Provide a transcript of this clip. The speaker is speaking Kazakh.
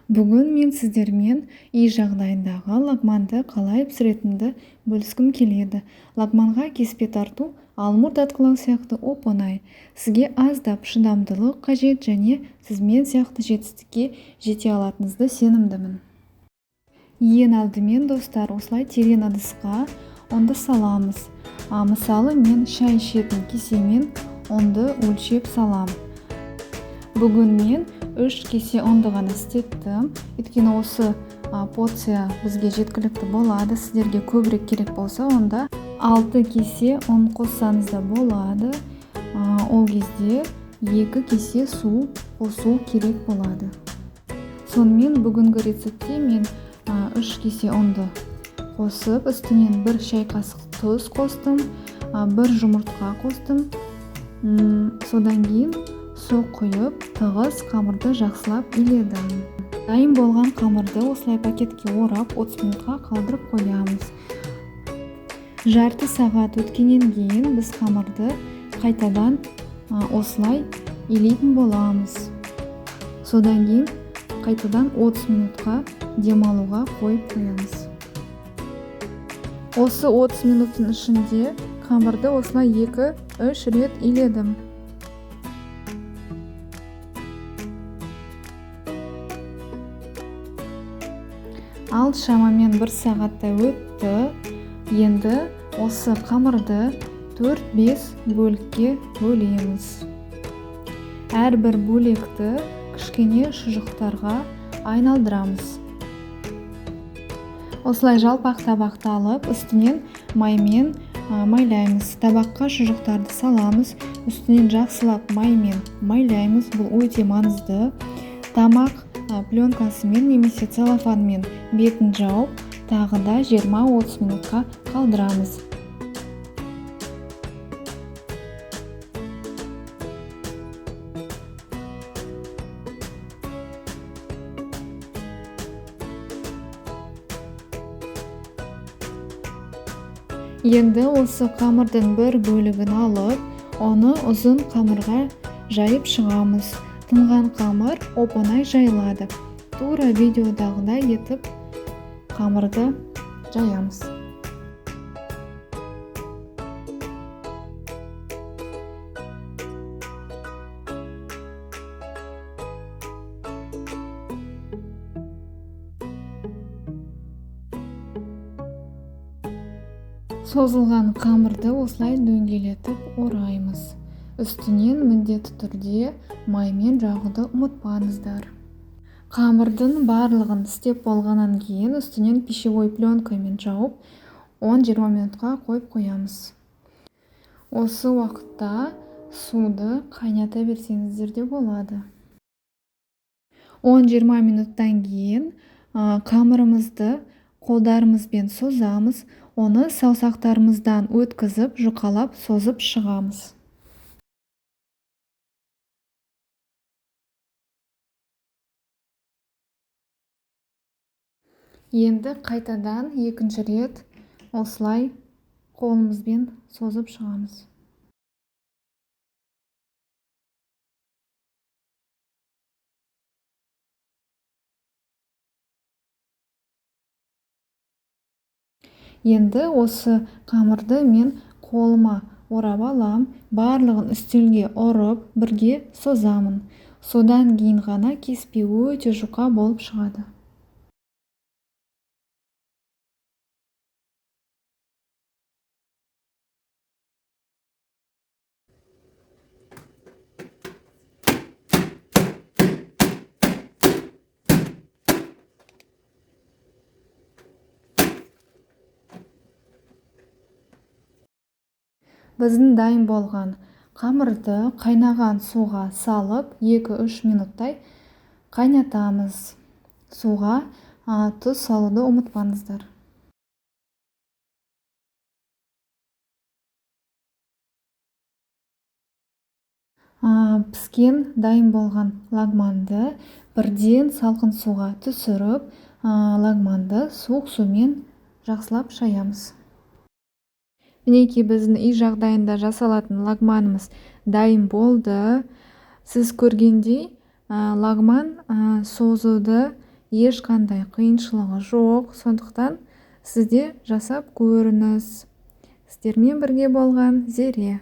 Бүгін мен сіздермен үй жағдайындағы лагманды қалай пісіретінімді бөліскім келеді. Лагманға кеспе тарту, алмұрт атқылау сияқты оп-оңай. Сізге аздап шыдамдылық қажет және сіз мен сияқты жетістікке жете алатыныңызды сенімдімін. Ең алдымен, достар, осылай терең ыдысқа ұнды саламыз. Мысалы, мен шай ішетін кесемен ұнды өлшеп салам. Бүгін мен 3 кесе ұнды ғана істеттім. Өйткені осы порция бізге жеткілікті болады. Сіздерге көбірек керек болса, онда 6 кесе ұн қоссаңыз да болады. Ол кезде 2 кесе су қосу керек болады. Сонымен бүгінгі рецептте мен 3 кесе ұнды қосып, үстінен 1 шай қасық тұз қостым, 1 жұмыртқа қостым. Содан кейін су құйып, тығыз қамырды жақсылап иледім. Дайын болған қамырды осылай пакетке орап, 30 минутқа қалдырып қоямыз. Жарты сағат өткеннен кейін біз қамырды қайтадан осылай илейтін боламыз. Содан кейін қайтадан 30 минутқа демалуға қойып қоямыз. Осы 30 минуттың ішінде қамырды осылай 2-3 рет иледім. Ал шамамен 1 сағаттай өтті. Енді осы қамырды 4-5 бөлікке бөлеміз. Әрбір бөлекті кішкене шұжықтарға айналдырамыз. Осылай жалпақ табақты алып, үстінен маймен майлаймыз. Табаққа шұжықтарды саламыз, үстінен жақсылап маймен майлаймыз. Бұл өте маңызды. Тамақ пленкасымен немесе целлофанмен бетін жауып, тағы да 20-30 минутқа қалдырамыз. Енді осы қамырдың бір бөлігін алып, оны ұзын қамырға жайып шығамыз. Тынған қамыр оп-оңай жайылады. Тура видеодағыдай етіп қамырды жаямыз. Созылған қамырды осылай дөңгелетіп ораймыз. Үстінен міндетті түрде маймен жағуды ұмытпаңыздар. Қамырдың барлығын істеп болғаннан кейін үстінен пищевой пленкамен жауып, 10-20 минутқа қойып қоямыз. Осы уақытта суды қайната берсеңіздер де болады. 10-20 минуттан кейін қамырымызды қолдарымызбен созамыз, оны саусақтарымыздан өткізіп, жұқалап созып шығамыз. Енді қайтадан екінші рет осылай қолымызбен созып шығамыз. Енді осы қамырды мен қолыма орап алам, барлығын үстелге ұрып, бірге созамын. Содан кейін ғана кеспе өте жұқа болып шығады. Біздің дайын болған қамырды қайнаған суға салып, 2-3 минуттай қайнатамыз. Суға тұз салуды ұмытпаңыздар. Піскен дайын болған лагманды бірден салқын суға түсіріп, лагманды суық сумен жақсылап шаямыз. Мінекей біздің үй жағдайында жасалатын лагманымыз дайын болды. Сіз көргендей, лагман созуды Ешқандай қиыншылығы жоқ, сондықтан сіз де жасап көріңіз. Сіздермен бірге болған Зере.